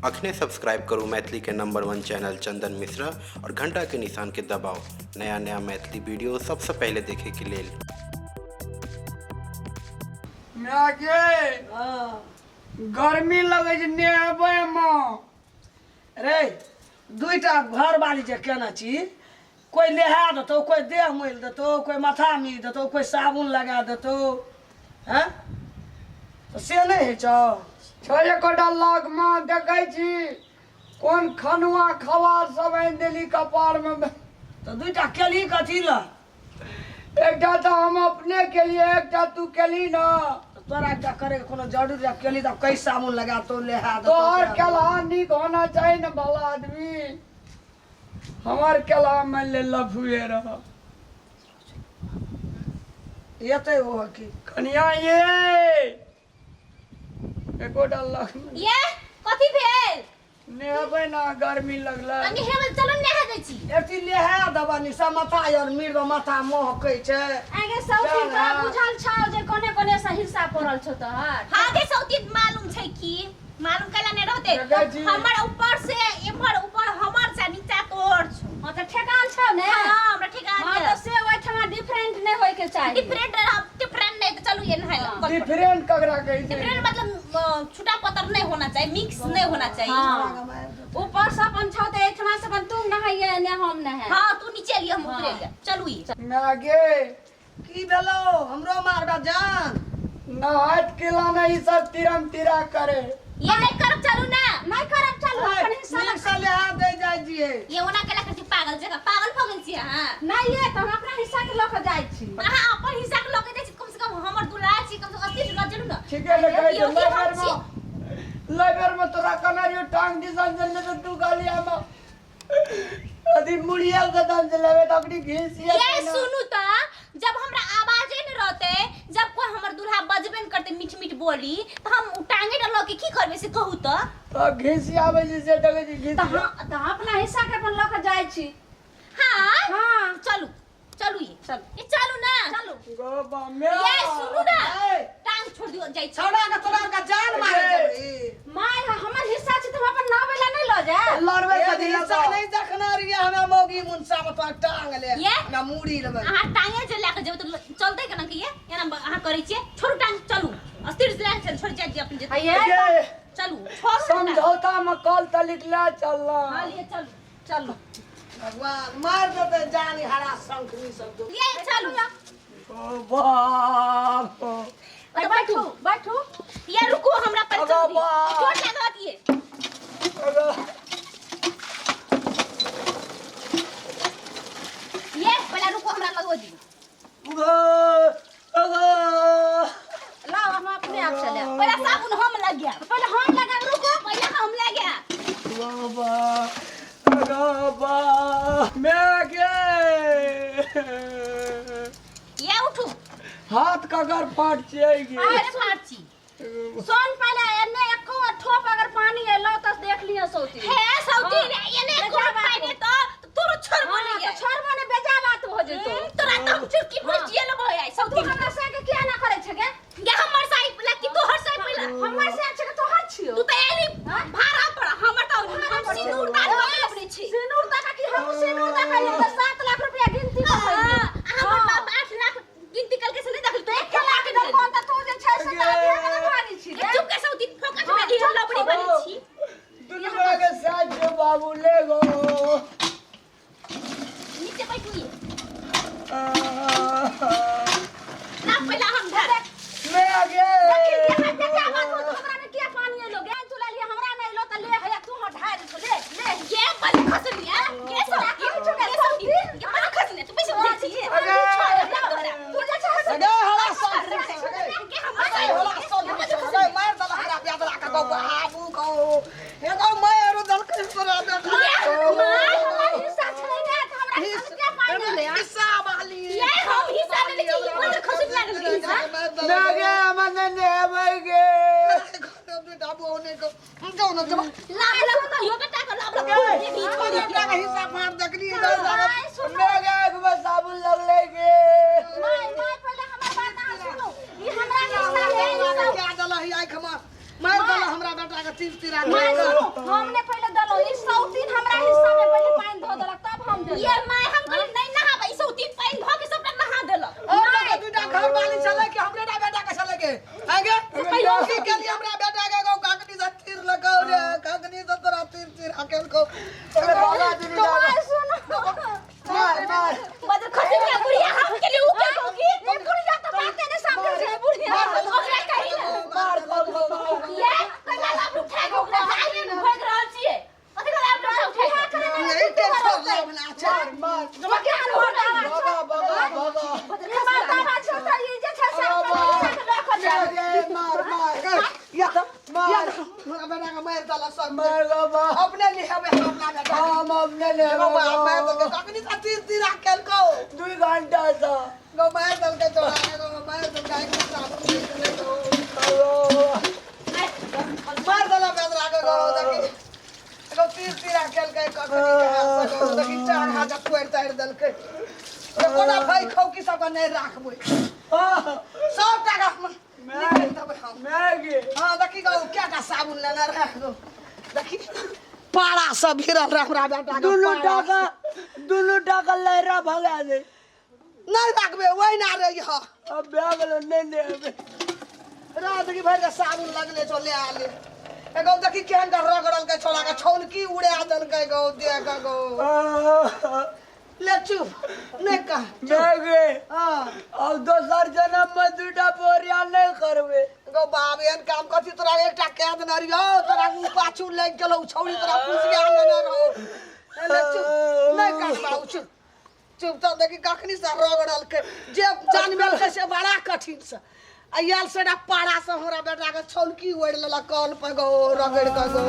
अखने सब्सक्राइब करू मैथिली के नंबर वन चैनल चंदन मिश्रा और घंटा के निशान के दबाव नया नया मैथिली वीडियो सबसे पहले देखे के लेल। माय गे, गर्मी लगै छै, नहेबै हम। रे दुईटा घरवाली जे केने छी, कोई नहा देतौ, कोई देह मलि देतौ, कोई माथा मिल देतौ, कोई साबुन लगा देतौ, हैं तऽ से नहि होइ छौ? छै एकोटा लगमे देखै छी कोन खनुआ खवार सब आनि देली कपारमे। तऽ दुईटा केली कथी लए? एकटा तऽ हम अपने केलियै, एकटा तू केली न। तऽ तोरा एकटा करैके कोनो जरूरी रहै? केली तऽ कै साबुन लगा देतौ, नहा देतौ। तोहर केलहा नीक होना चाही ने भला आदमी। हमर केलहा मानि ले लफुए रह। एतै ओ की कनिया ये एकोटा लग ये कथी भेल? नेहबै ना, गर्मी लगलै। नेहेबै, चलू नेहा दै छी। एती नेहा देबा निशा, माथा यार मीर माथा महकै छै। आगे सौतीन तोरा बुझल छौ जे कोने कोने से हिस्सा पड़ल छौ तोहर? हाँ गे सौतीन, मालूम छै की मालूम कैला नहि रहतै? देखै छी। हमर ऊपर से एम्हर ऊपर हमर छै, नीचा तोहर छौ। हाँ तऽ ठेकान छौ ने? हाँ, हमरा ठेकान हाँ छै। तऽ से ओहिठमा डिफरेंट नहि होय के चाही। डिफरेंट डिफरेंट नहीं तो चलू ये नहाय ला। डिफरेंट ककरा कहै छै? डिफरेंट मतलब छूटा पतर नहीं होना चाहिए, मिक्स नहीं होना चाहिए। हाँ, ऊपर से अपन छौ तऽ एहिठमा से अपन तू नहाइए ने हम नहाय। हाँ तू नीचे लिए, हम ऊपरे लिए, चलू ये। माय गे। की भेलौ? हमरो मारबा जान। नहात केला ने ई सब तिरम तिरा करे। ये नहीं करब, चलू ना। नहीं करब, चलू अपन हिस्सा नीक से लेहा दे जाइ छियै। ये ओना केला करै छी पागल जगह, पागल भऽ गेल छी अहाँ। नहीं ये तऽ हम अपना हिस्सा के लऽ के जाइ छी। अहाँ अपन हिस्सा के लऽ के जाइ छी, कम से कम हमर दुलार छी, कम से कम 80 लऽ चलू ना। ठीके ने कहै छै। यो की हम छी? लैबर में तोरा कना रियो टांग दिसन से ले तू गाली हम अभी मुड़िया के दाम से लेबे त अपनी घीसिया। ये सुनू त, जब हमरा आवाजे न रहते, जब कोई हमर दूल्हा बजबे न करते मीठ मीठ बोली, त हम उ टांगे डलऽ के की करबे से कहू त? तो घीसिया आबै छै से देखै छी तऽ घीसिया। हम तऽ अपना हिस्सा के अपन लऽ के जाइ छी। हाँ हाँ चलू चलू ये चलू। ये चलू ना। चलू। गो बा मे ये सुनू ना, ए, टांग छोड़ दियो जाइ छी। छौड़ा के तोरा के जान मारे जेबही। माय हमर हिस्सा छै तऽ हम अपन नावे ला नहि लऽ जायब? लड़बे ए, कथी हिस्सा नहीं देखना रहिए हमरा मौगी मुनसा में तोरा टांग ले। ये? हमरा मूड़ी लेबै। अहाँ टांगे जे लए के जेबै तऽ चलतै केना के? ये एना अहाँ करै छियै, छोड़ू टांग, चलू अस्थिर से लए के चलू, छोड़ जाइ दियौ अपन जेतै। आ ये ये चलू छोड़ू ना टांग। समझौता में कल तलिक ले चलना। हाँ लिए चलू चलू। भगवान मार देते जान ई हरा शंखनी सब दो। ये चलू। ओ बाप। आ बैठू बैठू। ये रुकू, हमरा पर अगो चलू दियौ। बा। चोट लागत ये। अगो। ये पहले रुकू, हमरा लगो दियौ। अगो अगो। लाओ हम अपने आप चले। पहले साबुन हम लग गया। पहले हम लगा। रुको, पहले हम लग गया। बाबा अगो बा मैं गे। ये उठू। हाथ ककर फाट छियै? अरे फाट छी। सोन पहले एने एको ठोप अगर पानी एलो तऽ देख लियो सौती। हे सौती, हाँ। एने एको बेजा बात पानी तो तोरो छोड़ हाँ, बोले। तऽ छोड़बो ने, बेजा बात हो जेतो। तोरा तो हम चुटकी भुजिए लेबो आइ तू सौती। हमरा संगे किया ना करै छे गे? गे हमर साई पिला कि तोहर साई पिला? हमर से छै कि तोहर छियो? तू त एली भाड़ा पर, हमर त हम सिंदूर दान लगे अपने छी। सिनूर दऽ के कि हम सिनूर दऽ के एलियै तऽ 7 लाख रुपया गिनती में हाँ, हमर बाप 8 लाख गिनती कल के से नहीं देखल तो 1 लाख देलको तऽ तू जे छै से तऽ आधे में भागी छी गे। चुप के सौती, फोकट में घी लबड़ी बनी छी। दुनू के साथ जो बाबू ले गो। नीचे बैठू ये ना, पहला हम धर। मैं आगे। देखी देखा बेटा बात हो तो हमरा में किया पानी एलो गे? तू ले लिया, हमरा नहीं एलो तऽ ले हैया तू हटाय दे, ले ले। ये बल खसलिया ये सौती, ये सौती, ये बल खसलिया, तू पैसा दे छी। अगे। तू जे छै से अगे हरा शंखनी सब अगे। के हमर अगे हरा शंखनी सब अगे, मार देलक हमरा बेदरा के गौ बाबू गौ। हे गौ मारो देलकै तोरा बेटा। माय हमर हिस्सा छलै ने तऽ हमरा किया पानी एलै? हिस्सा वाली। ये हम हिस्सा लेने छी, बल खसि लागल के हिस्सा। मैं आगे हमर नहीं नेहबै गे। लाभ लाभ कहियो बेटा के लाभ लाभ खूब छोड़ी। हिस्सा मार देखली। माय सुनो। मैं आगे एक बार साबुन लगलै गे। माय माय पहिले हमर बात अहाँ सुनू, ई हमरा हिस्सा है, ई सब क्या दला ही आँख में मार दला हमरा बेटा के। तीर तीरा माय सुनो, हमने पहिले देलो ई 103 हमरा हिस्सा में पहिले पानी धो देलक तब हम देलो। ये my हम कहली नहीं नहाबै, ई 103 पानि धो के सबटा नहा देलक। और लोग दूटा घर वाली चले के हमरे ना बेटा के चले के आगे कहियो की के लिए हमरा बेटा के गो काकनी से तीर लगाओ रे, काकनी से तोरा तीर तीर अकेल को। बाबा जी तो my सुनो, मार मार बदर खसी के बुढ़िया हम के लिए उ के होगी ये बुढ़िया तो बाते ने समझे छै बुढ़िया ओकरा कही ना। मार मार मार। ये कहिया आप उठा के ओकरा जाइए ने भाग रहल छियै, कथि कहला आप उठा उठा के यही के छोड़ ले अपना अच्छा। मार। के अनहोर आवाज भगा भगा भगा। मार आवाज छोड़ता ये जे छै से अपन हिस्सा के लऽ कऽ जाय। रे मार मार या तो मार। या तो हमरा बेटा के मार देलक सब। मार बाबा। अपने लिहेबे हम अपना बेटा के। हम अपने ले गो बाप मार देलकै काकनी से तीर तीर अकेल को। 2 घंटा से गो मार देलकै तोरा के, गो मार देलकै एक साबुन दे देलकै गो। मार देलक बेदरा के गो देखी। गो तीर तीर अकेल के काकनी के हाथ से गो देखी चार हाथ तोड़ि ताड़ि देलकै। कोना भाई खौ की सबके नहि राखबै, सब टाका निकालि देबै हम। मैगी। हाँ देखी गो क्या साबुन लेने रहे गो, देखी पारा सब भिरल रहे हमरा बेटा के। दुनू पारा। टाका दुनू टाका लहरा भगा दे। नहि राखबै ओहि ना रही ह। अब भए गेलो नहि लेबै। रात की भरि के साबुन लगले छौ ले आले। एगो देखी केहन के रगड़ल के छोड़ा के छौलकी उड़ा देलकै गो दे के गो। ले चुप नहि कह। मैगी। हाँ अब दोसर जन्म में दूटा बोरिया नहीं करबे। गो बाप एहन काम कथी तोरा एकटा कए देने रहियौ, तोरा उ पाछू लागि गेलौ छौड़ी तोरा पुसिया लेने रहौ। ले चुप नहि कह बाबू चुप चुप। तऽ देखी कखनी से रगड़लकै जे जानबेलकै से बड़ा कठिन से आ आयल से पारा से हमरा बेटा के छौलकी ओढ़ि लेलक कल पर गो रगड़ि के गो।